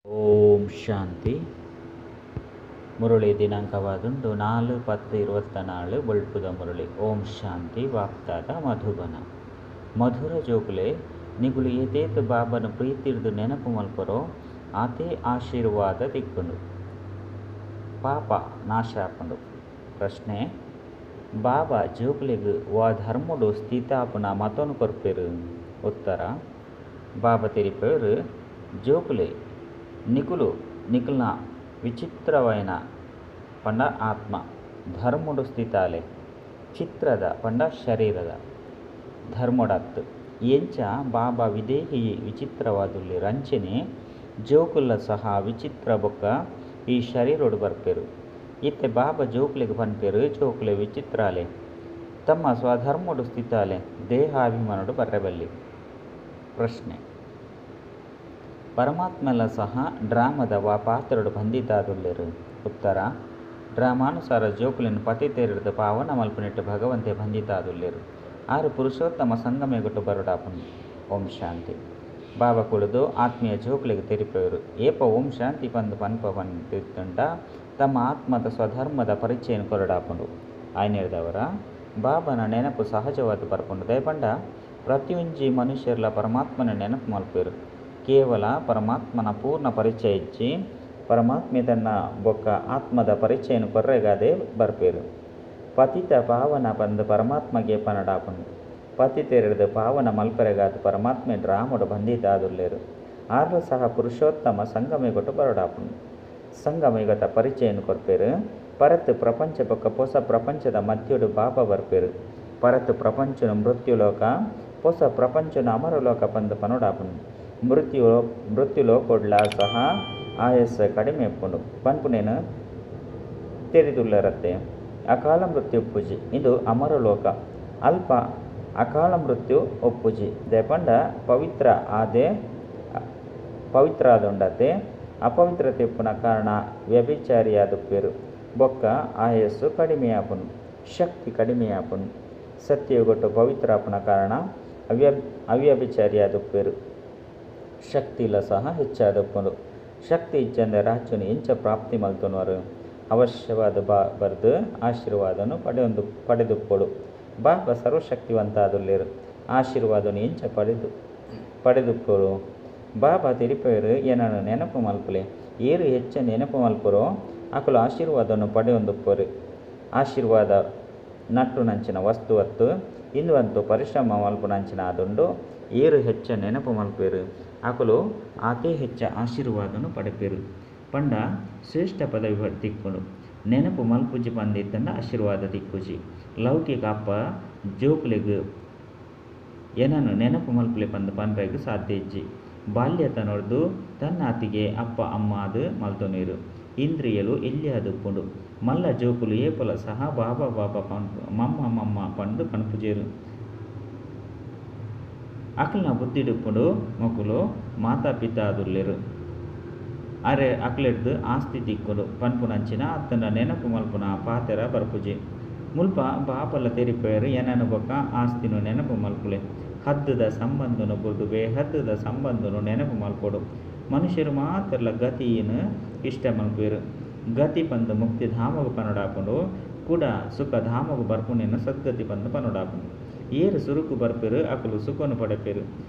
ಓಂ ಶಾಂತಿ. ಮುರಳಿ ದಿನಾಂಕವಾದುಂಡು 4/10/24 ಬೊಳ್ಪುದ ಮುರಳಿ. ಓಂ ಶಾಂತಿ. ವಾಪ್ತಾದ ಮಧುಬನ. ಮಧುರ ಜೋಕುಲೆ ನಿಗುಲು ಏತೇತ ಬಾಬನ ಪ್ರೀತಿರ್ದು ನೆನಪು ಮಲ್ಪರೋ ಆತೇ ಆಶೀರ್ವಾದ ತಿಕ್ಕುಂಡು, ಪಾಪ ನಾಶಾಪುಂಡು. ಪ್ರಶ್ನೆ: ಬಾಬಾ ಜೋಕುಲೆಗ್ ವಾ ಧರ್ಮಡು ಸ್ಥಿತಾಪುನ ಮತನು ಕೊರ್ಪೆರು? ಉತ್ತರ: ಬಾಬಾ ತೆರಿಪೆರು ಜೋಕುಲೆ ನಿಕುಲು ನಿಕಲ್ನ ವಿಚಿತ್ರವಾಯಿನ ಪಂಡ ಆತ್ಮ ಧರ್ಮಡು ಸ್ಥಿತಾಲೆ ಚಿತ್ರದ ಪಂಡ ಶರೀರದ ಧರ್ಮಡತ್ತು ಎಂಚ ಬಾಬಾ ವಿದೇಹಿ ವಿಚಿತ್ರವಾದುಲ್ಲಿ ರಂಚನೆ ಜೋಕುಲ ಸಹ ವಿಚಿತ್ರ ಬೊಕ್ಕ ಈ ಶರೀರೋಡು ಬರ್ಪೆರು. ಇತ್ತೆ ಬಾಬಾ ಜೋಕುಲೆಗ್ ಪನ್ಪೆರು ಜೋಕುಲೆ ವಿಚಿತ್ರಾಲೆ ತಮ್ಮ ಸ್ವಧರ್ಮಡು ಸ್ಥಿತಾಲೆ ದೇಹಾಭಿಮಾನಡು ಬರ್ರೆಬಲ್ಲಿ. ಪ್ರಶ್ನೆ: ಪರಮಾತ್ಮಲ ಸಹ ಡ್ರಾಮದ ವಾ ಪಾತ್ರಡು ಬಂಧಿತಾದುಲ್ಲೆರು? ಉತ್ತರ: ಡ್ರಾಮಾನುಸಾರ ಜೋಕುಲೆನ್ ಪತಿತೆರೆಡ್ದ್ ಪಾವನ ಮಲ್ಪುನೆಟ್ ಭಗವಂತೆ ಬಂಧಿತಾದುಲ್ಲೆರು. ಆರು ಪುರುಷೋತ್ತಮ ಸಂಗಮೇಗೊಟ್ಟು ಬರಡಾಪುನು. ಓಂ ಶಾಂತಿ. ಬಾಬಾ ಕುಳಿದು ಆತ್ಮೀಯ ಜೋಕುಲೆಗ್ ತೆರಿಪೆರು ಏಪ ಓಂ ಶಾಂತಿ ಪಂದ್ ಪನ್ಪ ಪಂದಿತ್ತುಂಡ ತಮ್ಮ ಆತ್ಮದ ಸ್ವಧರ್ಮದ ಪರಿಚಯನ ಕೊರಡಾಪುಂಡು. ಆಯ್ನೆರ್ದವರ ಬಾಬನ ನೆನಪು ಸಹಜವಾದ ಬರ್ಪುಂಡು. ದಯಪಂಡ ಪ್ರತಿಯೊಂಜಿ ಮನುಷ್ಯರ್ಲ ಪರಮಾತ್ಮನ ನೆನಪು ಮಲ್ಪೆರು. ಕೇವಲ ಪರಮಾತ್ಮನ ಪೂರ್ಣ ಪರಿಚಯ ಇಜ್ಜಿ, ಪರಮಾತ್ಮೆ ತನ್ನ ಬೊಕ್ಕ ಆತ್ಮದ ಪರಿಚಯನ ಕೊರ್ರೆಗಾದೆ ಬರ್ಪೆರು. ಪತಿತ ಪಾವನ ಪಂದ್ ಪರಮಾತ್ಮಗೆ ಪನಡಾಪುಂಡು. ಪತಿತೆರೆಡ್ದ್ ಪಾವನ ಮಲ್ಪೆರೆಗಾದ್ ಪರಮಾತ್ಮೆ ಡ್ರಾಮಡು ಬಂಧಿತಾದುಲ್ಲೆರು. ಆರ್ಲ ಸಹ ಪುರುಷೋತ್ತಮ ಸಂಗಮೇಗೊಟ್ಟು ಬರಡಾಪುಂಡು. ಸಂಗಮೇಗತ ಪರಿಚಯನ ಕೊರ್ಪೆರು. ಪರತ್ ಪ್ರಪಂಚ ಬೊಕ್ಕ ಪೊಸ ಪ್ರಪಂಚದ ಮಧ್ಯಡು ಬಾಬಾ ಬರ್ಪೆರು. ಪರತ್ ಪ್ರಪಂಚನ ಮೃತ್ಯುಲೋಕ, ಪೊಸ ಪ್ರಪಂಚನ ಅಮರಲೋಕ ಪಂದ್ ಪನಡಾಪುಂಡು. ಮೃತ್ಯುಲೋಕೊಡ್ಲ ಸಹ ಆಯಸ್ಸ ಕಡಿಮೆ ಇಪ್ಪುಂಡು ಪನ್ಪುನೇನು ತೆರಿದುಲ್ಲರತ್ತೆ. ಅಕಾಲ ಮೃತ್ಯು ಉಪ್ಪುಜಿ, ಇದು ಅಮರಲೋಕ. ಅಲ್ಪ ಅಕಾಲ ಮೃತ್ಯು ಒಪ್ಪುಜಿ. ದಯಪಂಡ ಪವಿತ್ರ ಆದೆ ಪವಿತ್ರಾದುಂಡತೆ ಅಪವಿತ್ರತೆ ಉಪ್ಪುನ ಕಾರಣ ವ್ಯಭಿಚಾರಿಯಾದುಪ್ಪೇರು. ಬೊಕ್ಕ ಆಯಸ್ಸು ಕಡಿಮೆಯಾಪುಂಡು, ಶಕ್ತಿ ಕಡಿಮೆಯಾಪುಂಡು. ಸತ್ಯಯುಗಟ್ಟು ಪವಿತ್ರಾಪುನ ಕಾರಣ ಅವ್ಯಭಿಚಾರಿಯಾದುಪ್ಪೇರು, ಶಕ್ತಿಲ ಸಹ ಹೆಚ್ಚಾದುಪ್ಪುಂಡು. ಶಕ್ತಿ ಇಜ್ಜಂದೆ ರಾಜ್ಯನು ಎಂಚ ಪ್ರಾಪ್ತಿ ಮಲ್ತೊನುವರು? ಅವಶ್ಯವಾದ ಬರ್ದು ಆಶೀರ್ವಾದನು ಪಡೆದುಪ್ಪೊಡು. ಬಾಬಾ ಸರ್ವಶಕ್ತಿವಂತಾದುಲ್ಲೆರು. ಆಶೀರ್ವಾದನು ಎಂಚ ಪಡೆದುಪ್ಪೊಡು? ಬಾಬಾ ತೆರಿಪೆರು ಏನನ್ನು ನೆನಪು ಮಲ್ಪುಲೆ. ಏರು ಹೆಚ್ಚ ನೆನಪು ಮಲ್ಪುರೋ ಅಕುಲು ಆಶೀರ್ವಾದನು ಪಡೆಯೊಂದುಪ್ಪರು. ಆಶೀರ್ವಾದ ನಟ್ಟುನಂಚಿನ ವಸ್ತು ಅತ್ತು, ಇಂದು ಅಂತೂ ಪರಿಶ್ರಮ ಮಲ್ಪುನಂಚಿನ ಆದುಂಡು. ಏರು ಹೆಚ್ಚ ನೆನಪು ಮಲ್ಪೆರು ಅಕುಲು ಆತೇ ಹೆಚ್ಚ ಆಶೀರ್ವಾದನು ಪಡೆಪೆರು. ಪಂಡ ಶ್ರೇಷ್ಠ ಪದವಿ ತಿಕ್ಕುಂಡು. ನೆನಪು ಮಲ್ಪುಜಿ ಪಂದಿತ್ತಂಡ ಆಶೀರ್ವಾದ ತಿಕ್ಕುಜಿ. ಲೌಕಿಕ ಅಪ್ಪ ಜೋಕುಲೆಗ್ ಏನನ್ನು ನೆನಪು ಮಲ್ಪುಲೆ ಪಂದ್ ಪನ್ರೆಗ್ ಸಾಧ್ಯ ಇಜ್ಜಿ. ಬಾಲ್ಯತನೊರ್ದು ತನ್ನಾತಿಗೆ ಅಪ್ಪ ಅಮ್ಮ ಅದು ಮಲ್ತೊನೀರು. ಇಂದ್ರಿಯಲು ಎಲ್ಯಾದುಪ್ಪುಂಡು. ಮಲ್ಲ ಜೋಕುಲು ಏಪಲ ಸಹ ಬಾಬಾ ಬಾಬಾ ಪನ್ಪು ಮಮ್ಮ ಮಮ್ಮ ಪಂದ್ ಪನ್ಪುಜೆರು. ಅಕಲ್ನ ಬುದ್ಧಿಡುಪ್ಪುಂಡು ಮೊಕುಲು ಮಾತಾ ಪಿತಾ ಆದುಲ್ಲೆರು. ಅರೆ ಅಕ್ಲೆಡ್ದ್ ಆಸ್ತಿ ತಿಕ್ಕುಂಡು ಪನ್ಪುನಂಚಿನ ಅತ್ತಂಡ ನೆನಪು ಮಲ್ಪುನ ಪಾತೆರ ಬರ್ಪುಜಿ. ಮುಲ್ಪ ಬಾಬಲ ತೆರಿಪೆರು ಏನನು ಬೊಕ್ಕ ಆಸ್ತಿನು ನೆನಪು ಮಲ್ಪುಲೆ. ಹದ್ದುದ ಸಂಬಂಧನು ಬುಡ್ದು ಬೇಹದ್ದುದ ಸಂಬಂಧನು ನೆನಪು ಮಲ್ಪೊಡು. ಮನುಷ್ಯರು ಮಾತ್ರಲ ಗತಿಯನ್ನು ಇಷ್ಟ ಮಲ್ಪೆರು. ಗತಿ ಪಂದ್ ಮುಕ್ತಿ ಧಾಮಗು ಪನಡಾಪುಂಡು, ಕೂಡ ಸುಖ ಧಾಮಗು ಬರ್ಪುನೇನು ಸದ್ಗತಿ ಪಂದ್ ಪನಡಾಪುಂಡು. ಏರು ಸುರುಕು ಬರ್ಪೆರು ಅಕುಲು ಸುಖನು ಪಡೆಪೆರು.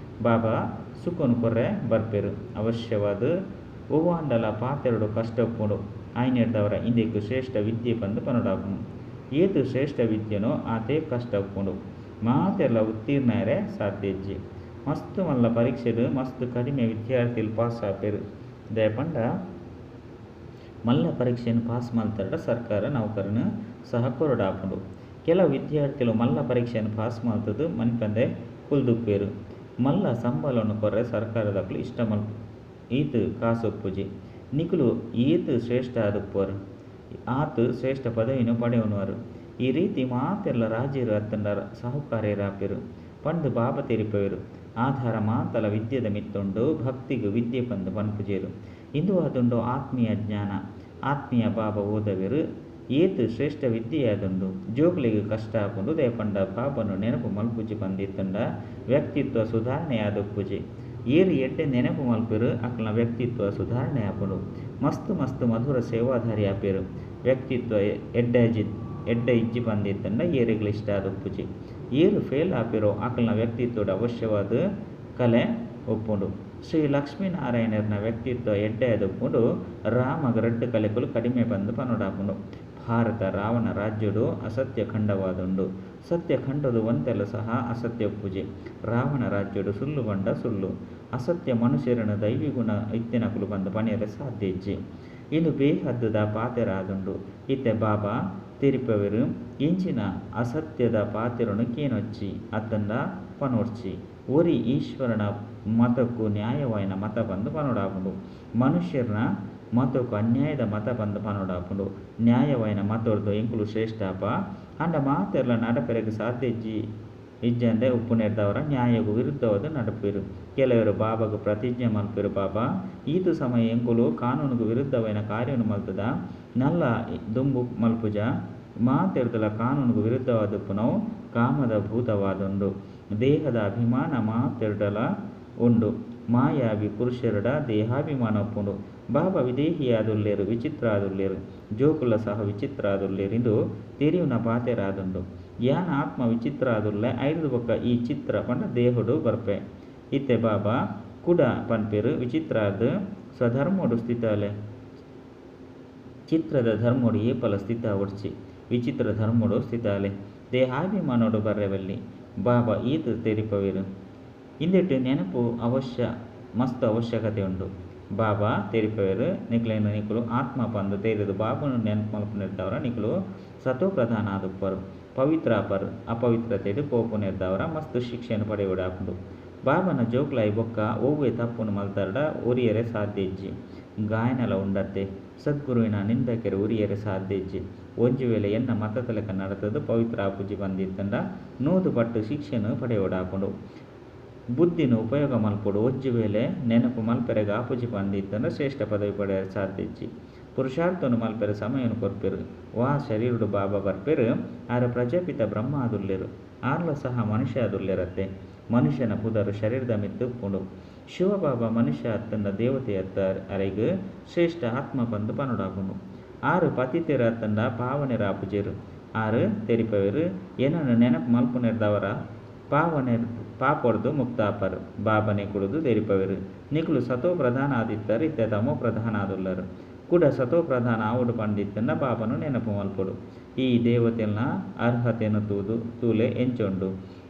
ಬಾಬಾ ಸುಖನು ಕೊರ್ರೆ ಬರ್ಪೆರು. ಅವಶ್ಯವಾದ ಒವ್ವಾಂಡಲ ಪಾತೆರಡು ಕಷ್ಟ ಉಪ್ಪುಂಡು. ಆಯ್ನೆರ್ದವರ ಇಂದೆಕ್ ಶ್ರೇಷ್ಠ ವಿದ್ಯೆ ಪಂದ್ ಪನಡಾಪುಂಡು. ಏತು ಶ್ರೇಷ್ಠ ವಿದ್ಯೆನೋ ಆತೇ ಕಷ್ಟ ಉಪ್ಪುಂಡು. ಮಾತೆರ್ಲ ಉತ್ತೀರ್ಣರೆ ಸಾಧ್ಯ ಇಜ್ಜಿ. ಮಸ್ತ್ ಮಲ್ಲ ಪರೀಕ್ಷೆಡ್ ಮಸ್ತ್ ಕಡಿಮೆ ವಿದ್ಯಾರ್ಥಿಲು ಪಾಸ್ ಆಪೆರು. ದಯಪಂಡ ಮಲ್ಲ ಪರೀಕ್ಷೆಯನ್ನು ಪಾಸ್ ಮಲ್ತರಡ ಸರ್ಕಾರ ನೌಕರನು ಸಹ ಕೊರಡಾಪುಂಡು. ಕೆಲವು ವಿದ್ಯಾರ್ಥಿಲು ಮಲ್ಲ ಪರೀಕ್ಷೆಯನ್ನು ಪಾಸ್ ಮಲ್ತದು ಮನ್ಪಂದೆ ಕುಲ್ದುಪ್ಪೇರು. ಮಲ್ಲ ಸಂಬಳವನ್ನು ಕೊರ್ರೆ ಸರ್ಕಾರದಕ್ಕಲು ಇಷ್ಟ ಮಲ್ಪ ಈತ್ ಕಾಸು ಉಪ್ಪುಜಿ. ನಿಕುಲು ಏತು ಶ್ರೇಷ್ಠ ಆದುಪ್ಪರು ಆತು ಶ್ರೇಷ್ಠ ಪದವಿಯನ್ನು ಪಡೆಯುವವರು. ಈ ರೀತಿ ಮಾತೆಲ್ಲ ರಾಜರು ಅತ್ತಂಡ ಸಾಹುಕಾರ್ಯರಾಪೆರು ಪಂದು ಬಾಬಾ ತೆರಿಪೆರು. ಆಧಾರ ಮಾತಲ ವಿದ್ಯೆದ ಮಿತ್ತುಂಡು, ಭಕ್ತಿಗೆ ವಿದ್ಯೆ ಪಂದು ಪನ್ಪುಜೇರು. ಇಂದು ಆದುಂಡು ಆತ್ಮೀಯ ಜ್ಞಾನ. ಆತ್ಮೀಯ ಬಾಬಾ ಓದವೆರು ಏತು ಶ್ರೇಷ್ಠ ವಿದ್ಯೆಯಾದುಂಡು. ಜೋಕುಲೆಗ್ ಕಷ್ಟ ಆಪುಂಡು. ದಯಪಂಡ ಬಾಬನು ನೆನಪು ಮಲ್ಪುಜಿ ಪಂದಿತ್ತಂಡ ವ್ಯಕ್ತಿತ್ವ ಸುಧಾರಣೆಯಾದುಪ್ಪುಜಿ. ಏರ್ ಎಡ್ಡೆ ನೆನೆಪು ಮಲ್ಪೆರ್ ಅಕ್ಲೆನ ವ್ಯಕ್ತಿತ್ವ ಸುಧಾರಣೆ ಆಪುಂಡು. ಮಸ್ತ್ ಮಸ್ತ್ ಮಧುರ ಸೇವಾಧಾರಿ ಆಪೆರ್. ವ್ಯಕ್ತಿತ್ವ ಎಡ್ಡೆ ಎಡ್ಡೆ ಇಜ್ಜಿ ಪಂದಿತ್ತಂಡ ಏರೆಗ್ಲ ಇಷ್ಟ ಆದುಪ್ಪುಜಿ. ಏರ್ ಫೇಲ್ ಆಪೆರೋ ಅಕ್ಲೆನ ವ್ಯಕ್ತಿತ್ವಡ್ ಅವಶ್ಯವಾದ ಕಲೆ ಉಪ್ಪುಂಡು. ಶ್ರೀ ಲಕ್ಷ್ಮೀನಾರಾಯಣರ್ನ ವ್ಯಕ್ತಿತ್ವ ಎಡ್ಡೆ ಆದುಪ್ಪುಂಡು. ರಾಮಗ್ ರಡ್ಡ್ ಕಲೆಕುಲು ಕಡಿಮೆ ಪಂದ್ ಪನೊಡಾಪುಂಡು. ಭಾರತ ರಾವಣ ರಾಜ್ಯಡು ಅಸತ್ಯ ಖಂಡವಾದುಂಡು. ಸತ್ಯ ಖಂಡದ ಒಂತೆಲ ಸಹ ಅಸತ್ಯ ಉಪ್ಪುಜಿ. ರಾವಣ ರಾಜ್ಯಡು ಸುಳ್ಳು ಪಂಡ ಸುಳ್ಳು. ಅಸತ್ಯ ಮನುಷ್ಯರನ ದೈವಿ ಗುಣ ಇತ್ತಿನಕುಲು ಪಂದ್ ಪನಿಯರೆ ಸಾಧ್ಯ ಇಜ್ಜಿ. ಇಂದು ಬೇಹದ್ದುದ ಪಾತೆರ ಆದುಂಡು. ಇತ್ತೆ ಬಾಬಾ ತೆರಿಪವೆರು ಇಂಚಿನ ಅಸತ್ಯದ ಪಾತೆರೊನು ಕೇನೊಚ್ಚಿ ಅತ್ತಂಡ ಪನೊಡ್ಚಿ. ಒರಿ ಈಶ್ವರನ ಮತಕ್ಕು ನ್ಯಾಯವಾಯಿನ ಮತ ಪಂದ್ ಪನೊಡಾಪುಂಡು. ಮನುಷ್ಯರ್ನ ಮತಕ್ಕು ಅನ್ಯಾಯದ ಮತ ಪಂದ್ ಪನೊಡಾಪುಂಡು. ನ್ಯಾಯವಾಯಿನ ಮತೊರ್ದು ಎಂಕುಲು ಶ್ರೇಷ್ಠಾಪ ಆಂಡ ಮಾತೆರ್ಲ ನಡಪೆರೆಗ್ ಸಾಧ್ಯ ಇಜ್ಜಿ ಇಜ್ಜಂದೆ ಉಪ್ಪುನೆರ್ದಾವರ ನ್ಯಾಯಗ್ ವಿರುದ್ಧವಾದ ನಡಪುವೆರು. ಕೆಲವರು ಬಾಬಾಗ್ ಪ್ರತಿಜ್ಞೆ ಮಲ್ಪೆರು ಬಾಬಾ ಈತು ಸಮಯ ಎಂಕುಲು ಕಾನೂನುಗು ವಿರುದ್ಧವಾಯಿನ ಕಾರ್ಯನು ಮಲ್ತದ ನಲ್ಲ ದುಂಬು ಮಲ್ಪುಜ. ಮಾತೆರ್ದಲ ಕಾನೂನುಗು ವಿರುದ್ಧವಾದ ಉಪ್ಪುನವು ಕಾಮದ ಭೂತವಾದುಂಡು. ದೇಹದ ಅಭಿಮಾನ ಮಾತೆರ್ಡಲ ಉಂಡು. ಮಾಯಾವಿ ಪುರುಷರುಡ ದೇಹಾಭಿಮಾನ ಉಪ್ಪುಂಡು. ಬಾಬಾ ವಿದೇಹಿಯಾದುಲ್ಲೆರ್ ವಿಚಿತ್ರ ಆದುಲ್ಲೆರ್ ಜೋಕುಲ ಸಹ ವಿಚಿತ್ರ ಆದುಲ್ಲೆರ್ ಇಂದು ತೆರಿಯುನ ಪಾತೆರ ಆದುಂಡು. ಯಾನ್ ಆತ್ಮ ವಿಚಿತ್ರ ಆದುಲ್ಲೆ ಐರ್ದ್ ಬೊಕ್ಕ ಈ ಚಿತ್ರ ಪಂಡ ದೇಹಡು ಬರ್ಪೆ. ಇತ್ತೆ ಬಾಬಾ ಕುಡ ಪನ್ಪೆರ್ ವಿಚಿತ್ರ ಆದ್ ಸ್ವಧರ್ಮಡು ಸ್ಥಿತಾಲೆ. ಚಿತ್ರದ ಧರ್ಮಡು ಏಪಲ ಸ್ಥಿತ ಆವೊಡ್ಚಿ. ವಿಚಿತ್ರ ಧರ್ಮಡು ಸ್ಥಿತಾಲೆ. ದೇಹಾಭಿಮಾನೋಡು ಬರ್ರೆಬಲ್ಲಿ. ಬಾಬಾ ಈತ್ ತೆರಿಪವೆರು. ಇಂದೆಟ್ ನೆನಪು ಅವಶ್ಯ ಮಸ್ತ್ ಅವಶ್ಯಕತೆ ಉಂಡು. ಬಾಬಾ ತೆರಿಪವೆರು ನಿಕ್ಲೆನ ನಿಕುಲು ಆತ್ಮ ಪಂದ್ ತೆರಿದು ಬಾಬಾನು ನೆನಪು ಮಲ್ಪುನೆರ್ದಾವರ ನಿಕುಲು ಸತೋ ಪ್ರಧಾನ ಆದುಪ್ಪರು. ಪವಿತ್ರ ಆಪರು. ಅಪವಿತ್ರತೆಡ್ ಪೋಪುನೆರ್ದಾವರ ಮಸ್ತ್ ಶಿಕ್ಷೆನ್ ಪಡೆಯೊಡಾಪುಂಡು. ಬಾಬಾನ ಜೋಕುಲಾಯಿ ಬೊಕ್ಕ ಒವ್ವೆ ತಪ್ಪುನು ಮಲ್ತರ್ಡ ಒರಿಯರೆ ಸಾಧ್ಯ ಇಜ್ಜಿ. ಗಾಯನಲ ಉಂಡತ್ತೆ. ಸದ್ಗುರುವಿನ ನಿಂದಕೆರ್ ಉರಿಯರೆ ಸಾಧ್ಯ ಇಜ್ಜಿ. ಒಂಜಿ ವೇಳೆ ಎನ್ನ ಮತದ ಲೆಕ್ಕ ನಡತುದು ಪವಿತ್ರ ಆಪುಜಿ ಪಂದಿತ್ತಂಡ 100 ಪಟ್ಟು ಶಿಕ್ಷೆನ್ ಪಡೆಯೊಡಾಪುಂಡು. ಬುದ್ಧಿನ್ ಉಪಯೋಗ ಮಲ್ಪೊಡು. ಒಂಜಿ ವೇಳೆ ನೆನಪು ಮಲ್ಪೆರೆಗ್ ಆಪುಜಿ ಪಂದಿತ್ತಂಡ ಶ್ರೇಷ್ಠ ಪದವಿ ಪಡೆಯರೆ ಸಾಧ್ಯ ಇಜ್ಜಿ. ಪುರುಷಾರ್ಥನು ಮಲ್ಪೆರೆ ಸಮಯನು ಕೊರ್ಪೆರು. ವಾ ಶರೀರಡು ಬಾಬಾ ಬರ್ಪೆರು ಆರ್ ಪ್ರಜಾಪಿತ ಬ್ರಹ್ಮ ಆದುಲ್ಲೆರು. ಆರ್ಲ ಸಹ ಮನುಷ್ಯ ಆದುಲ್ಲೆರತ್ತೆ. ಮನುಷ್ಯನ ಪುದರ್ ಶರೀರದ ಮಿತ್ತ್ ಉಪ್ಪುಂಡು. ಶಿವ ಬಾಬಾ ಮನುಷ್ಯ ಅತ್ತಂಡ ದೇವತೆ ಅತ್ತ ಅರೆಗ್ ಶ್ರೇಷ್ಠ ಆತ್ಮ ಪಂದ್ ಪನೊಡಾಪುಂಡು. ಆರ್ ಪತಿತೆರ್ ಅತ್ತಂಡ ಪಾವನೆರ್ ಆಪುಜೆರು. ಆರ್ ತೆರಿಪವೆರು ಏನನ್ನು ನೆನಪು ಮಲ್ಪುನೆರ್ದಾವರ ಪಾವನೆರ್ ಪಾಪೊರ್ದು ಮುಕ್ತ ಆಪರು. ಬಾಬಾನೆ ಕುಡುದು ತೆರಿಪವೆರು ನಿಕುಲು ಸತೋ ಪ್ರಧಾನ ಆದಿತ್ತಾರೆ ಇತ್ತೆ ತಮೋ ಪ್ರಧಾನ ಆದುಲ್ಲರು. ಕುಡ ಸತೋ ಪ್ರಧಾನ ಆವೊಡು ಪಂದಿತ್ತಂಡ ಬಾಬಾನು ನೆನಪು ಮಲ್ಪೊಡು. ಈ ದೇವತೆಲ್ನ ಅರ್ಹತೆನ್ ತೂದು ತೂಲೆ ಎಂಚ ಉಂಡು.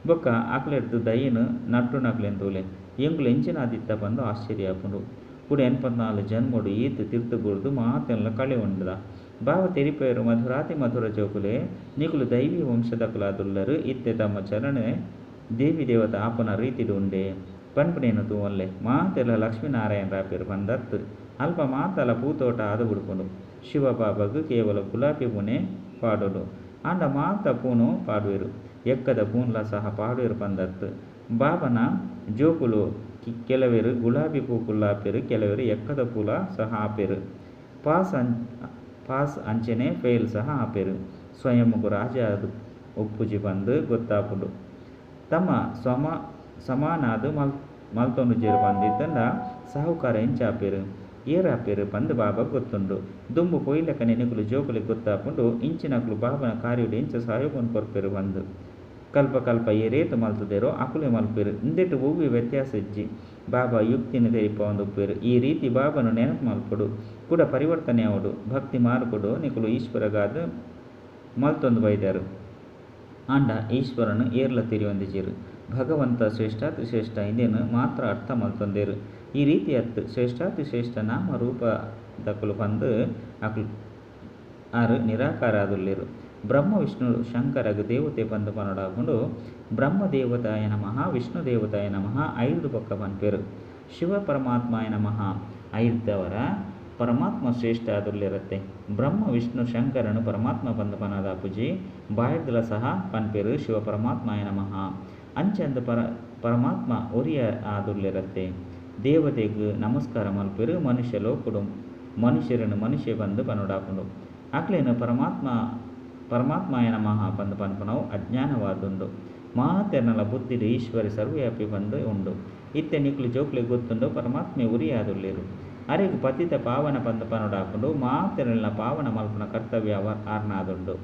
ಬೊಕ್ಕ ಅಕ್ಲೆರ್ದ್ ದಯೆನ್ ನಟ್ಟುನಕ್ಲೆನ್ ತೂಲೆ. ಎಂಕುಲು ಎಂಚಿನಾದಿತ್ತ ಪಂದ್ ಆಶ್ಚರ್ಯ ಆಪುಂಡು. ಕುಡ 84 ಜನ್ಮಡು ಈತ್ ತಿರ್ತ್ ಬುಡ್ದು ಮಾತೆನ್ಲ ಕಳೆವೊಂಡುದ. ಬಾಬಾ ತೆರಿಪವೆರು ಮಧುರಾತಿ ಮಧುರ ಜೋಕುಲೆ ನಿಕುಲು ದೈವಿ ವಂಶದಕುಲಾದುಲ್ಲರು. ಇತ್ತೆ ತಮ್ಮ ಚಲನೆ ದೇವಿ ದೇವತಾ ಆಪುನ ರೀತಿಡ್ ಉಂಡೆ ಪನ್ಪುನೇನು ತೂವೊನ್ಲೆ. ಮಾತೆರ್ಲ ಲಕ್ಷ್ಮೀನಾರಾಯಣರಾಪೆರ್ ಪಂದತ್ ಅಲ್ಪ ಮಾತಲ ಪೂತೋಟ ಆದ್ ಬುಡ್ಪುಂಡು. ಶಿವ ಬಾಬಾಗ್ ಕೇವಲ ಗುಲಾಬಿ ಪೂನೆ ಪಾಡೊಡು. ಆಂಡ ಮಾತ ಪೂನು ಪಾಡುವೆರು. ಎಕ್ಕದ ಪೂನ್ಲ ಸಹ ಪಾಡುವೆರ್ ಪಂದತ್. ಬಾಬಾನ ಜೋಕುಲು ಕೆಲವೆರ್ ಗುಲಾಬಿ ಪೂಕುಲ್ಲ ಆಪೆರ್ ಕೆಲವೆರ್ ಎಕ್ಕದ ಪೂಲ ಸಹ ಆಪೆರ್. ಪಾಸ್ ಅಂಚನೆ ಫೇಲ್ ಸಹ ಆಪೆರ್. ಸ್ವಯಂಗ್ ರಾಜ ಆದ್ ಉಪ್ಪುಜಿ ಪಂದ್ ಗೊತ್ತಾಪುಂಡು. ತಮ್ಮ ಸಮ ಸಮಾನಾದ್ ಮಲ್ತೊಂಡುಜೆರ್ ಪಂದಿತ್ತಂಡ ಸಾಹುಕಾರ ಎಂಚ ಆಪೆರ್ ಏರ್ ಆಪೆರ್ ಪಂದ್ ಬಾಬಾ ಗೊತ್ತುಂಡು. ದುಂಬು ಪೋಯಿಲೆಕ್ಕನೆ ನಿಕುಲು ಜೋಕುಲೆಗ್ ಗೊತ್ತಾಪುಂಡು ಇಂಚಿನಕುಲು ಬಾಬನ ಕಾರ್ಯಡ್ ಎಂಚ ಸಹಯೋಗನ್ ಕೊರ್ಪೆರ್ ಪಂದ್. ಕಲ್ಪ ಕಲ್ಪ ಏರೇತ್ ಮಲ್ತುದೆರೋ ಅಕುಲೇ ಮಲ್ಪೆರು. ಇಂದೆಟ್ ಒವ್ವೆ ವ್ಯತ್ಯಾಸ ಇಜ್ಜಿ. ಬಾಬಾ ಯುಕ್ತಿನ ತೆರಿಪಾವೊಂದು ಉಪ್ಪುವೆರು. ಈ ರೀತಿ ಬಾಬಾನು ನೆನಪು ಮಲ್ಪೊಡು. ಕುಡ ಪರಿವರ್ತನೆ ಆವೊಡು. ಭಕ್ತಿ ಮಾರ್ಗಡು ನಿಕುಲು ಈಶ್ವರಗಾದ್ ಮಲ್ತೊಂದು ಬೈದರು. ಆಂಡ ಈಶ್ವರನು ಏರ್ಲ ತೆರಿಯೊಂದಿಜೆರು. ಭಗವಂತ ಶ್ರೇಷ್ಠಾತಿ ಶ್ರೇಷ್ಠ ಇಂದೆನ್ ಮಾತ್ರ ಅರ್ಥ ಮಲ್ತೊಂದೆರು. ಈ ರೀತಿ ಅತ್ ಶ್ರೇಷ್ಠಾತಿ ಶ್ರೇಷ್ಠ ನಾಮ ರೂಪ ದಕುಲು ಪಂದ್ ಅಕುಲು ಆರ್ ನಿರಾಕಾರ ಆದುಲ್ಲೆರು. ಬ್ರಹ್ಮ ವಿಷ್ಣು ಶಂಕರಗ್ ದೇವತೆ ಪಂದ್ ಪನೊಡಾಪುಂಡು. ಬ್ರಹ್ಮ ದೇವತಾಯ ನಮಃ ವಿಷ್ಣು ದೇವತಾಯ ನಮಃ ಐರ್ದ್ ಬೊಕ್ಕ ಪನ್ಪೆರು. ಶಿವ ಪರಮಾತ್ಮಾಯ ನಮಃ. ಐರ್ದವರ ಪರಮಾತ್ಮ ಶ್ರೇಷ್ಠ ಆದುಲ್ಲೆರತ್ತೆ. ಬ್ರಹ್ಮ ವಿಷ್ಣು ಶಂಕರನು ಪರಮಾತ್ಮ ಪಂದ್ ಪನದಾಪುಜಿ. ಬಾಯಿರ್ದಲ ಸಹ ಪನ್ಪೆರು ಶಿವ ಪರಮಾತ್ಮಾಯ ನಮಃ. ಅಂಚಂದ್ ಪರಮಾತ್ಮ ಒರಿಯ ಆದುಲ್ಲೆರತ್ತೆ. ದೇವತೆಗ್ ನಮಸ್ಕಾರ ಮಲ್ಪೆರು. ಮನುಷ್ಯ ಲೋಕಡು ಮನುಷ್ಯರನ್ನು ಮನುಷ್ಯ ಪಂದ್ ಪನೊಡಾಪುಂಡು. ಅಕ್ಲೆನ್ ಪರಮಾತ್ಮ ಪರಮಾತ್ಮಾಯ ನಮಃ ಪಂದ್ ಪನ್ಪುನವು ಅಜ್ಞಾನವಾದುಂಡು. ಮಾತೆರ್ನಲ ಬುದ್ಧಿಡ್ ಈಶ್ವರ ಸರ್ವವ್ಯಾಪಿ ಪಂದ್ ಉಂಡು. ಇತ್ತೆ ನಿಕುಲು ಜೋಕುಲೆಗ್ ಗೊತ್ತುಂಡು ಪರಮಾತ್ಮೆ ಒರಿಯಾದುಲ್ಲೆರ್. ಅರೆಗ್ ಪತಿತ ಪಾವನ ಪಂದ್ ಪನೊಡಾಪುಂಡು. ಮಾತೆರೆನ್ಲಾ ಪಾವನ ಮಲ್ಪುನ ಕರ್ತವ್ಯ ಆರ್ನ ಆದುಂಡು.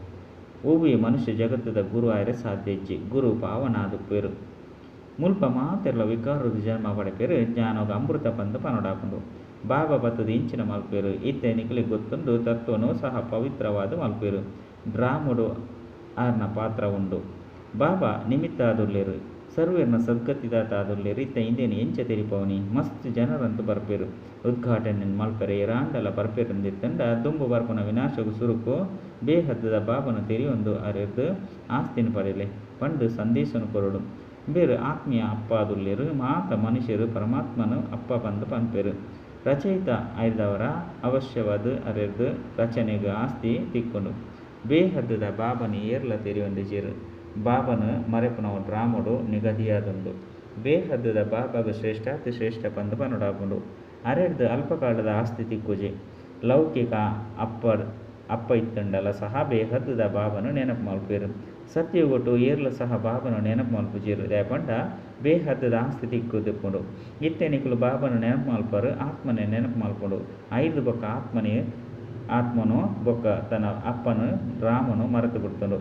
ಒವ್ವೇ ಮನುಷ್ಯ ಜಗತ್ತುದ ಗುರು ಆಯೆರೆ ಸಾಧ್ಯ ಇಜ್ಜಿ. ಗುರು ಪಾವನ ಆದುಪ್ಪುವೆರ್. ಮುಲ್ಪ ಮಾತೆರ್ಲಾ ವಿಕಾರದ್ ಜನ್ಮ ಪಡೆಪೆರ್. ಜ್ಞಾನಗ್ ಅಮೃತ ಪಂದ್ ಪನೊಡಾಪುಂಡು. ಬಾಬಾ ಬತ್ತುದು ಇಂಚಿನ ಮಲ್ಪುವೆರ್. ಇತ್ತೆ ನಿಕುಲೆಗ್ ಗೊತ್ತುಂಡು ತತ್ವನು ಸಹ ಪವಿತ್ರವಾದ್ ಮಲ್ಪುವೆರ್. ಡ್ರಾಮಡ್ ಆರ್ನ ಪಾತ್ರ ಉಂಡು. ಬಾಬಾ ನಿಮಿತ್ತ ಆದುಲ್ಲೆರ್. ಸರ್ವೇರ್ನ ಸದ್ಗತಿದಾತ ಆದುಲ್ಲೆರ್. ಇತ್ತೆ ಇಂದೆನ್ ಎಂಚ ತೆರಿಪಾವುನಿ. ಮಸ್ತ್ ಜನರಂತೂ ಬರ್ಪೆರ್. ಉದ್ಘಾಟನೆ ಮಲ್ಪೆರೆ ಏರಾಂಡಲ ಬರ್ಪೆರಿಂದಿತ್ತುಂಡ ದುಂಬು ಬರ್ಪುನ ವಿನಾಶಗ್ ಸುರುಕು ಬೇಹದ್ದ ಬಾಬಾನ ತೆರಿಯೊಂದು ಅರೆರ್ದ್ ಆಸ್ತಿನ್ ಪಡೆಲೆ ಪಂದ್ ಸಂದೇಶನ್ ಕೊರೊಡು. ಇಂಬೆರ್ ಆತ್ಮೀಯ ಅಪ್ಪ ಆದುಲ್ಲೆರ್. ಮಾತ ಮನುಷ್ಯೆರ್ ಪರಮಾತ್ಮನ್ ಅಪ್ಪ ಪಂದ್ ಪನ್ಪೆರ್. ರಚಯಿತ ಆಯಿರ್ದವರ ಅವಶ್ಯವಾದ್ ಅರೆರ್ದ್ ರಚನೆಗ್ ಆಸ್ತಿ ತಿಕ್ಕುಂಡು. ಬೇಹದ್ದ ಬಾಬಾನ್ ಏರ್ಲಾ ತೆರಿಯೊಂದಿಜೆರ್. ಬಾಬಾನ್ ಮರೆಪುನವು ಡ್ರಾಮಡ್ ನಿಗದಿಯಾದುಂಡು. ಬೇಹದ್ದ ಬಾಬಾಗ್ ಶ್ರೇಷ್ಠಾತಿ ಶ್ರೇಷ್ಠ ಪಂದ್ ಪನೊಡಾಪುಂಡು. ಅರೆರ್ದ್ ಅಲ್ಪಕಾಲದ ಆಸ್ತಿ ತಿಕ್ಕುಜಿ. ಲೌಕಿಕ ಅಪ್ಪ ಇತ್ತುಂಡಲ ಸಹ ಬೇಹದ್ದ ಬಾಬಾನ್ ನೆನಪು ಮಲ್ಪುವೆರ್. ಸತ್ಯಯುಗಟ್ ಏರ್ಲ ಸಹ ಬಾಬಾನ್ ನೆನಪು ಮಲ್ಪುಜೆರ್. ದಾಯೆ ಪಂಡ ಬೇಹದ್ದ ಆಸ್ತಿ ತಿಕ್ಕುದಿಪ್ಪುಂಡು. ಇತ್ತೆ ನಿಕುಲು ಬಾಬಾನ್ ನೆನಪು ಮಲ್ಪರು ಆತ್ಮನೆ ನೆನಪು ಮಲ್ಪುಂಡು. ಐದು ಬೊಕ್ಕ ಆತ್ಮನೇ ಆತ್ಮನು ಬೊಕ್ಕ ತನ್ನ ಅಪ್ಪನು ರಾಮನು ಮರೆತು ಬಿಡ್ತುಂಡು.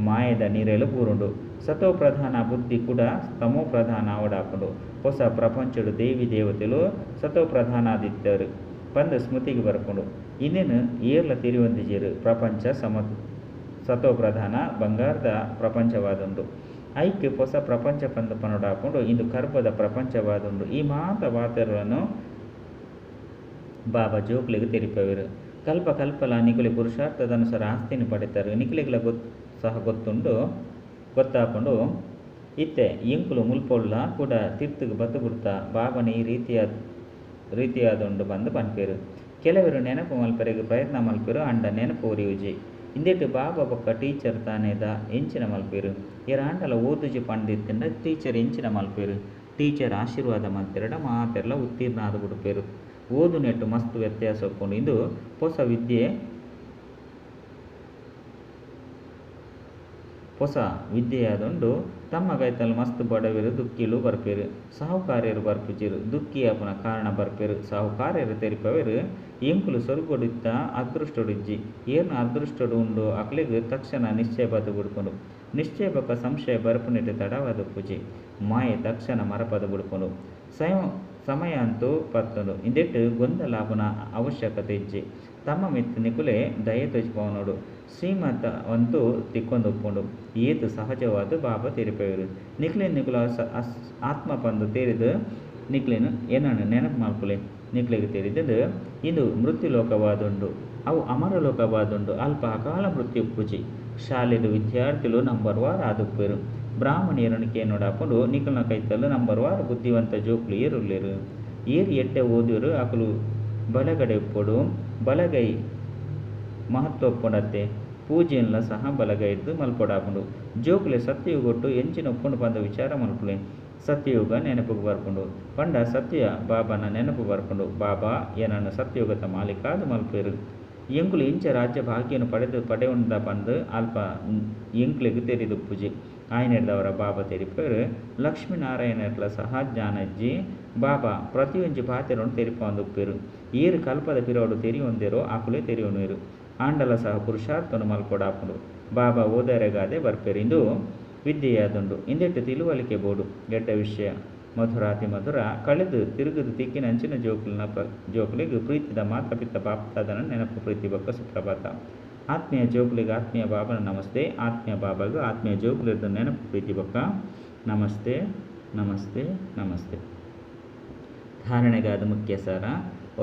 ಮಾಯದ ನಿರೆಲು ಬೂರುಂಡು. ಸತೋ ಪ್ರಧಾನ ಬುದ್ಧಿ ಕೂಡ ತಮೋ ಪ್ರಧಾನ ಆವಡಾಪುಂಡು. ಹೊಸ ಪ್ರಪಂಚಡ್ ದೇವಿ ದೇವತೆಲು ಸತೋ ಪ್ರಧಾನಾದಿತ್ತರು ಪಂದ್ ಸ್ಮೃತಿಗ್ ಬರ್ಪುಂಡು. ಇಂದೆನ್ ಏರ್ಲ ತೆರಿಯೊಂದಿಜೆರ್. ಪ್ರಪಂಚ ಸಮ ಸತೋ ಪ್ರಧಾನ ಬಂಗಾರದ ಪ್ರಪಂಚವಾದುಂಡು. ಐಕ್ ಹೊಸ ಪ್ರಪಂಚ ಪಂದ್ ಪನೊಡಾಪುಂಡು. ಇಂದು ಕರ್ಬದ ಪ್ರಪಂಚವಾದುಂಡು. ಈ ಮಾತ ಪಾತೆರೊಲೆನ್ ಬಾಬಾ ಜೋಕುಲೆಗ್ ತೆರಿಪಾವೆರ್. ಕಲ್ಪ ಕಲ್ಪಲ ನಿಕುಲೆ ಪುರುಷಾರ್ಥದ ಅನುಸಾರ ಆಸ್ತಿನ ಪಡೆತರು. ನಿಕುಲೆಗ್ಲ ಸಹ ಗೊತ್ತುಂಡು, ಗೊತ್ತಾಪುಂಡು. ಇತ್ತೆ ಎಂಕುಲು ಮುಲ್ಪೊಲ್ಲ ಕೂಡ ತಿರ್ತುಗು ಬತ್ತು ಬಿಡ್ತ ಬಾಬನ ಈ ರೀತಿಯಾದುಂಡು ಪಂದ್ ಪನ್ಪೆರ್. ಕೆಲವರು ನೆನಪು ಮಲ್ಪೆರೆಗ್ ಪ್ರಯತ್ನ ಮಲ್ಪೆರು ಆಂಡ ನೆನಪು ಒರಿಯುಜಿ. ಇಂದೆಟ್ ಬಾಬಾ ಬೊಕ್ಕ ಟೀಚರ್ ತಾನೇದ ಎಂಚಿನ ಮಲ್ಪೆರು. ಏರಾಂಡಲ ಓದುಜಿ ಪಂದಿತ್ತುಂಡ ಟೀಚರ್ ಎಂಚಿನ ಮಲ್ಪೆರು. ಟೀಚರ್ ಆಶೀರ್ವಾದ ಮಲ್ತೆರಡ ಮಾತೆರ್ಲ ಉತ್ತೀರ್ಣ ಆದ್ ಬಿಡ್ಪೆರ್. ಓದುನೆಟ್ ಮಸ್ತ್ ವ್ಯತ್ಯಾಸ ಉಪ್ಪುಂಡು. ಇಂದು ಹೊಸ ವಿದ್ಯೆ ಹೊಸ ವಿದ್ಯೆಯಾದುಂಡು. ತಮ್ಮ ಕೈತಲ್ ಮಸ್ತ್ ಬಡವೆರು ದುಃಖಿಲು ಬರ್ಪೆರು. ಸಾಹುಕಾರ್ಯರು ಬರ್ಪುಜೆರ್. ದುಃಖಿ ಆಪುನ ಕಾರಣ ಬರ್ಪೆರು. ಸಾಹುಕಾರ್ಯರು ತೆರಿಪವೆರು ಎಂಕುಲು ಸ್ವರ್ಗಡಿತ್ತ ಅದೃಷ್ಟಡಿಜ್ಜಿ. ಏರ್ನ ಅದೃಷ್ಟಡ್ ಉಂಡು ಅಕ್ಲೆಗ್ ತಕ್ಷಣ ನಿಶ್ಚಯ ಬತ್ತು ಬಿಡ್ಪುಂಡು. ನಿಶ್ಚಯ ಬೊಕ್ಕ ಸಂಶಯ ಬರ್ಪುನೆಟ್ ತಡವಾದುಪ್ಪುಜಿ. ಮಾಯೆ ತಕ್ಷಣ ಮರಪದ್ ಬಿಡ್ಪುಂಡು. ಸಮಯ ಅಂತೂ ಪತ್ತುಂಡು. ಇಂದೆಟ್ ಗೊಂದಲ ಆಪುನ ಅವಶ್ಯಕತೆ ಇಜ್ಜಿ. ತಮ್ಮ ಮಿತ್ತ್ ನಿಕುಲೆ ದಯೆ ತೋಜಿಪಾವನೋಡು. ಶ್ರೀಮತ ಅಂತೂ ತಿಕ್ಕೊಂದುಪ್ಪುಂಡು. ಏತ್ ಸಹಜವಾದ್ ಬಾಬಾ ತೆರಿಪವೆರು. ನಿಕ್ಲೆನ್ ನಿಕುಲು ಆತ್ಮ ಪಂದ್ ತೆರಿದು ನಿಕ್ಲೆನ್ ಏನನ್ನು ನೆನಪು ಮಲ್ಪುಲೆ. ನಿಕ್ಲೆಗ್ ತೆರಿದುಂಡು ಇಂದು ಮೃತ್ಯು ಲೋಕವಾದುಂಡು. ಅವು ಅಮರ ಲೋಕವಾದುಂಡು. ಅಲ್ಪ ಅಕಾಲ ಮೃತ್ಯು ಉಪ್ಪುಜಿ. ಶಾಲೆಡ್ ವಿದ್ಯಾರ್ಥಿಲು ನಂಬರ್ ವಾರ್ ಆದುಪ್ಪೆರು. ಬ್ರಾಹ್ಮಣಿಯರನ್ನು ಕೇನೋಡಾಪುಂಡು. ನಿಕಲ್ನ ಕೈತಲ್ ನಂಬರ್ ವಾರ್ ಬುದ್ಧಿವಂತ ಜೋಕುಲು ಏರುಲ್ಲೆರು. ಏರ್ ಎಡ್ಡೆ ಓದುವೆರು ಅಕುಲು ಬಲಗಡೆ ಉಪ್ಪೊಡು. ಬಲಗೈ ಮಹತ್ವ ಉಪ್ಪುಂಡತ್ತೆ. ಪೂಜೆನ್ಲ ಸಹ ಬಲಗೈರ್ದ್ ಮಲ್ಪೊಡಾಪುಂಡು. ಜೋಕುಲೆ ಸತ್ಯಯುಗಟ್ಟು ಎಂಚಿನ ಉಪ್ಪುಂಡು ಪಂದ್ ವಿಚಾರ ಮಲ್ಪುಲೆ. ಸತ್ಯಯುಗ ನೆನಪುಗು ಬರ್ಪುಂಡು ಪಂಡ ಸತ್ಯ ಬಾಬಾನ ನೆನಪು ಬರ್ಪುಂಡು. ಬಾಬಾ ಏನನ್ನು ಸತ್ಯಯುಗದ ಮಾಲೀಕಾದ್ ಮಲ್ಪುವೆರು. ಎಂಕುಲು ಇಂಚ ರಾಜ್ಯ ಭಾಗ್ಯನು ಪಡೆದು ಪಡೆಯುಂಡ ಪಂದ್ ಅಲ್ಪ ಎಂಕ್ಲೆಗ್ ತೆರಿದುಪ್ಪುಜಿ. ಆಯನೆರ್ದವರ ಬಾಬಾ ತೆರಿಪೆರ್. ಲಕ್ಷ್ಮೀನಾರಾಯಣರ್ಲ ಸಹ ಜ್ಞಾನ ಇಜ್ಜಿ. ಬಾಬಾ ಪ್ರತಿಯೊಂಜಿ ಪಾತೆರೊನು ತೆರಿಪಾವೊಂದುಪ್ಪೆರು. ಏರ್ ಕಲ್ಪದ ಪಿರವುಡು ತೆರಿಯೊಂದೆರೋ ಅಕುಲೇ ತೆರಿಯೊನುವೆರು. ಆಂಡಲ ಸಹ ಪುರುಷಾರ್ಥನು ಮಲ್ಪೊಡಾಪುಂಡು. ಬಾಬಾ ಓದರೆಗಾದೆ ಬರ್ಪೆರು. ಇಂದು ವಿದ್ಯೆಯಾದುಂಡು. ಇಂದೆಟ್ ತಿಳುವಳಿಕೆ ಬೋಡು. ಎಡ್ಡೆ ವಿಷಯ. ಮಧುರಾತಿ ಮಧುರ ಕಳೆದು ತಿರುಗುದು ತಿಕ್ಕಿನಂಚಿನ ಜೋಕುಲ್ನ ಜೋಕುಲೆಗ್ ಪ್ರೀತಿದ ಮಾತಾ ಪಿತ ಬಾಪ್ದಾದನ ನೆನಪು ಪ್ರೀತಿ ಬೊಕ್ಕ ಸುಪ್ರಭಾತ. ಆತ್ಮೀಯ ಜೋಕುಲೆಗ್ ಆತ್ಮೀಯ ಬಾಬನ ನಮಸ್ತೆ. ಆತ್ಮೀಯ ಬಾಬಾಗ್ ಆತ್ಮೀಯ ಜೋಕುಲೆರ್ದ್ ನೆನಪು ಪ್ರೀತಿ ಬೊಕ್ಕ ನಮಸ್ತೆ ನಮಸ್ತೆ ನಮಸ್ತೆ. ಧಾರಣೆಗಾದ ಮುಖ್ಯ ಸಾರ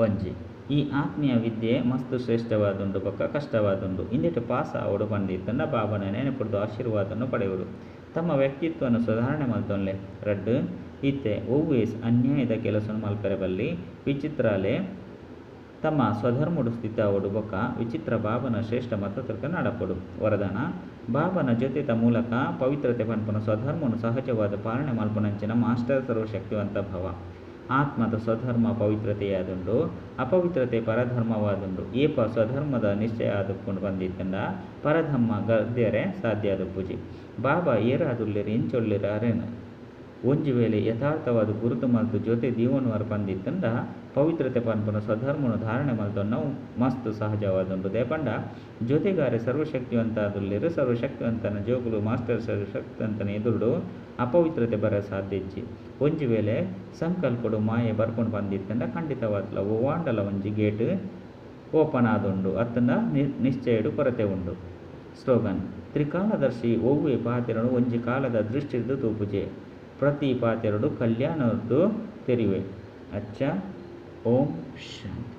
ಒಂಜಿ. ಈ ಆತ್ಮೀಯ ವಿದ್ಯೆ ಮಸ್ತ್ ಶ್ರೇಷ್ಠವಾದುಂಡು ಬೊಕ್ಕ ಕಷ್ಟವಾದುಂಡು. ಇಂದೆಟ್ ಪಾಸ್ ಆವೊಡು ಪಂದಿತ್ತುಂಡ ಬಾಬನ ನೆನಪುರ್ದು ಆಶೀರ್ವಾದನು ಪಡೆಯೊಡು. ತಮ್ಮ ವ್ಯಕ್ತಿತ್ವವನ್ನು ಸುಧಾರಣೆ ಮಲ್ತೊನ್ಲೆ. ರಡ್ಡ್ ಇತ್ತೆ ಒವ್ವೇ ಅನ್ಯಾಯದ ಕೆಲಸನು ಮಲ್ಪೆರೆ ಬಲ್ಲಿ. ವಿಚಿತ್ರಾಲೆ ತಮ್ಮ ಸ್ವಧರ್ಮಡು ಸ್ಥಿತ ಆವೊಡು ಬೊಕ್ಕ ವಿಚಿತ್ರ ಬಾಬನ ಶ್ರೇಷ್ಠ ಮತತರ್ಕ ನಡಪೊಡು. ವರದಾನ ಬಾಬನ ಜೊತೆತ ಮೂಲಕ ಪವಿತ್ರತೆ ಪನ್ಪುನ ಸ್ವಧರ್ಮನು ಸಹಜವಾದ ಪಾಲನೆ ಮಲ್ಪುನಂಚಿನ ಮಾಸ್ಟರ್ ಸರ್ವಶಕ್ತಿವಂತ ಭವ. ಆತ್ಮದ ಸ್ವಧರ್ಮ ಪವಿತ್ರತೆಯಾದುಂಡು. ಅಪವಿತ್ರತೆ ಪರಧರ್ಮವಾದುಂಡು. ಏಪ ಸ್ವಧರ್ಮದ ನಿಶ್ಚಯ ಆದುಪ್ಪುಂಡು ಪಂದಿತ್ತುಂಡ ಪರಧರ್ಮ ಗದ್ಯರೆ ಸಾಧ್ಯ ಆದುಪ್ಪುಜಿ. ಬಾಬಾ ಏರಾದುಲ್ಲೆರ್ ಎಂಚೊಲ್ಲೆರ್ ಅರೆನ್ ಒಂಜಿ ವೇಳೆ ಯಥಾರ್ಥವಾದ್ ಗುರುತು ಮಲ್ತ್ ಜೊತೆ ದೀವೊನುವರ್ ಪಂದ್ ಇತ್ತ್ಂಡ, ಪವಿತ್ರತೆ ಪನ್ಪುನ ಸ್ವಧರ್ಮೊನು ಧಾರಣೆ ಮಲ್ತೊನ್ನವು ಮಸ್ತ್ ಸಹಜವಾದುಂಡು. ದಾಯೆ ಪಂಡ ಜೊತೆಗಾರೆ ಸರ್ವಶಕ್ತಿವಂತ ಆದುಲ್ಲೆರ್. ಸರ್ವಶಕ್ತಿವಂತನ ಜೋಕುಲು ಮಾಸ್ಟರ್ ಸರ್ವಶಕ್ತಿವಂತನ ಎದುರುಡು ಅಪವಿತ್ರತೆ ಬರ ಸಾಧ್ಯ ಇಜ್ಜಿ. ಒಂಜಿ ವೇಳೆ ಸಂಕಲ್ಪಡು ಮಾಯೆ ಬರ್ಪುಂಡು ಪಂದ್ ಇತ್ತ್ಂಡ ಖಂಡಿತವಾದ್ಲ ಒವ್ವಾಂಡಲ ಒಂಜಿ ಗೇಟ್ ಓಪನ್ ಆದುಂಡು ಅತ್ತಂಡ ನಿಶ್ಚಯಡ್ ಕೊರತೆ ಉಂಡು. ಸ್ಲೋಗನ್: ತ್ರಿಕಾಲದರ್ಶಿ ಒವ್ವೆ ಪಾತೆರೊನು ಒಂಜಿ ಕಾಲದ ದೃಷ್ಟಿರ್ದ್ ತೂಪುಜೆ. ಪ್ರತಿ ಪಾತೆರೊಡು ಕಲ್ಯಾಣೊರ್ದು ತೆರಿವೆ. ಅಚ್ಚ. ಓಂ ಶಾಂತಿ.